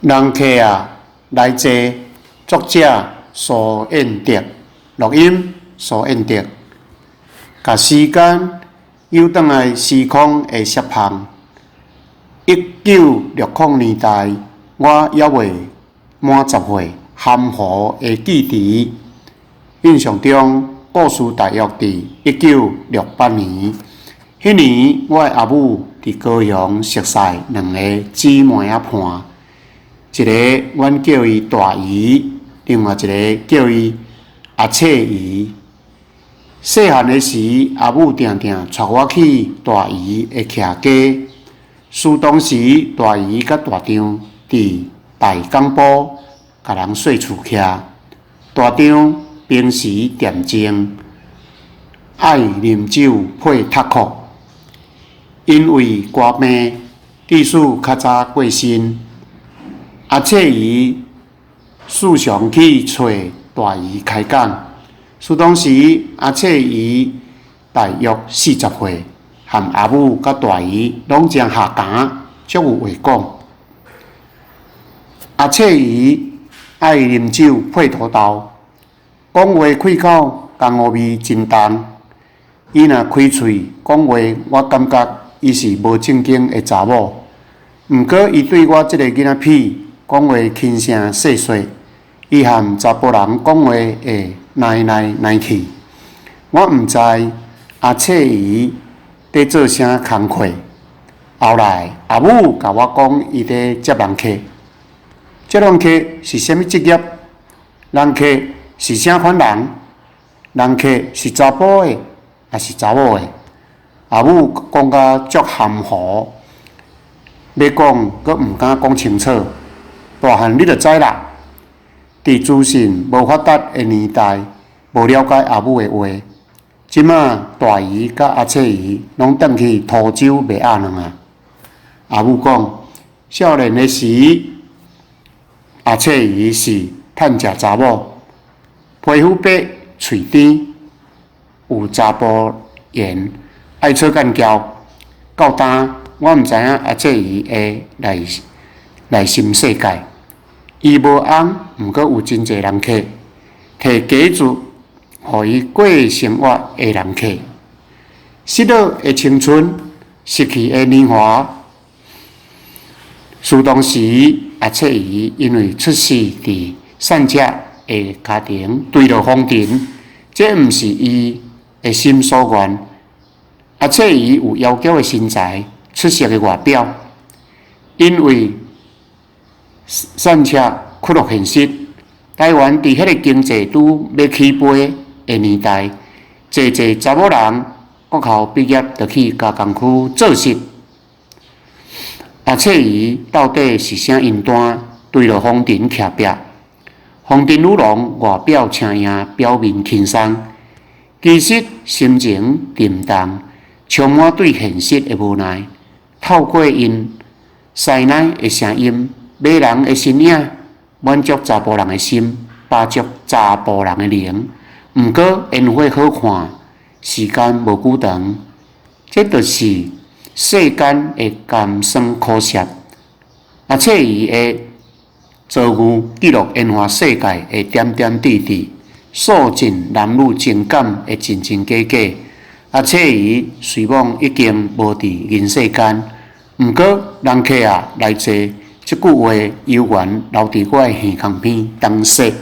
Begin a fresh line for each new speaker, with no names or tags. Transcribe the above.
人客啊，來坐。作者蘇彥德，錄音蘇彥德。共時間扭轉來時空的狹縫。1960年代，我猶未滿10歲，含糊的記憶。印象中，故事大約佇1968年。彼年，我的阿母佇高雄熟似兩个姊妹仔伴，一个阮叫伊大姨，另外一个叫伊阿切姨。細漢的時，阿母定定帶我去大姨的徛家。事當時，大姨佮大丈佇大港埔共人稅厝徛。大丈平時恬靜，愛啉酒配讀庫。因為肝病，致使較早過身。阿切姨時常去揣大姨開講。事當時，阿切姨大約40歲，和阿母佮大姨攏誠合墘，足有話講。阿切姨愛啉酒配土豆，講話開口江湖味真重。伊若開喙講話，我感覺伊是無正經的查某。毋過伊對我這个囡仔痞講話輕聲細說，伊和查埔人講話會奶來奶去。我毋知阿切姨佇做啥工課。後來阿母共我講，伊佇接人客。接人客是啥物職業？人客是啥款人？人客是查埔的，抑是查某的？阿母講甲足含糊，欲講閣毋敢講清楚。大漢你就知啦。佇資訊無發達的年代，無了解阿母的話。這馬大姨佮阿切姨攏轉去塗州賣鴨卵啊。阿母講，少年的時，阿切姨是趁食查某，皮膚白，喙甜，有查埔緣，愛吵干交。到今我毋知影阿切姨的內心世界。伊無翁，毋過有真濟人客，提家子予伊過生活的人客。失落的青春，失去的年華。事當時，阿切姨因為出世佇散赤的家庭，墜落風塵，這毋是伊的心所願。阿切姨有窈窕的身材，出色的外表，因為散赤屈落現實，台灣佇彼个經濟拄欲起飛的年代，濟濟查某人國校畢業就去加工區做事。阿切姨到底是啥因端墜落風塵徛壁？風塵女郎外表輕盈，表面輕鬆，其實心情沉重，充滿對現實的無奈。透過𪜶師奶的聲音，迷人的身影，滿足查埔人的心，飽足查埔人的靈。毋過煙火好看，時間無久長，這就是世間的甘酸苦澀。阿切姨的遭遇記錄煙花世界的點點滴滴，訴盡男女情感的真真假假。阿切姨雖罔已經無佇人世間，毋過人客啊來坐，這句話猶原留佇我的耳孔邊當說。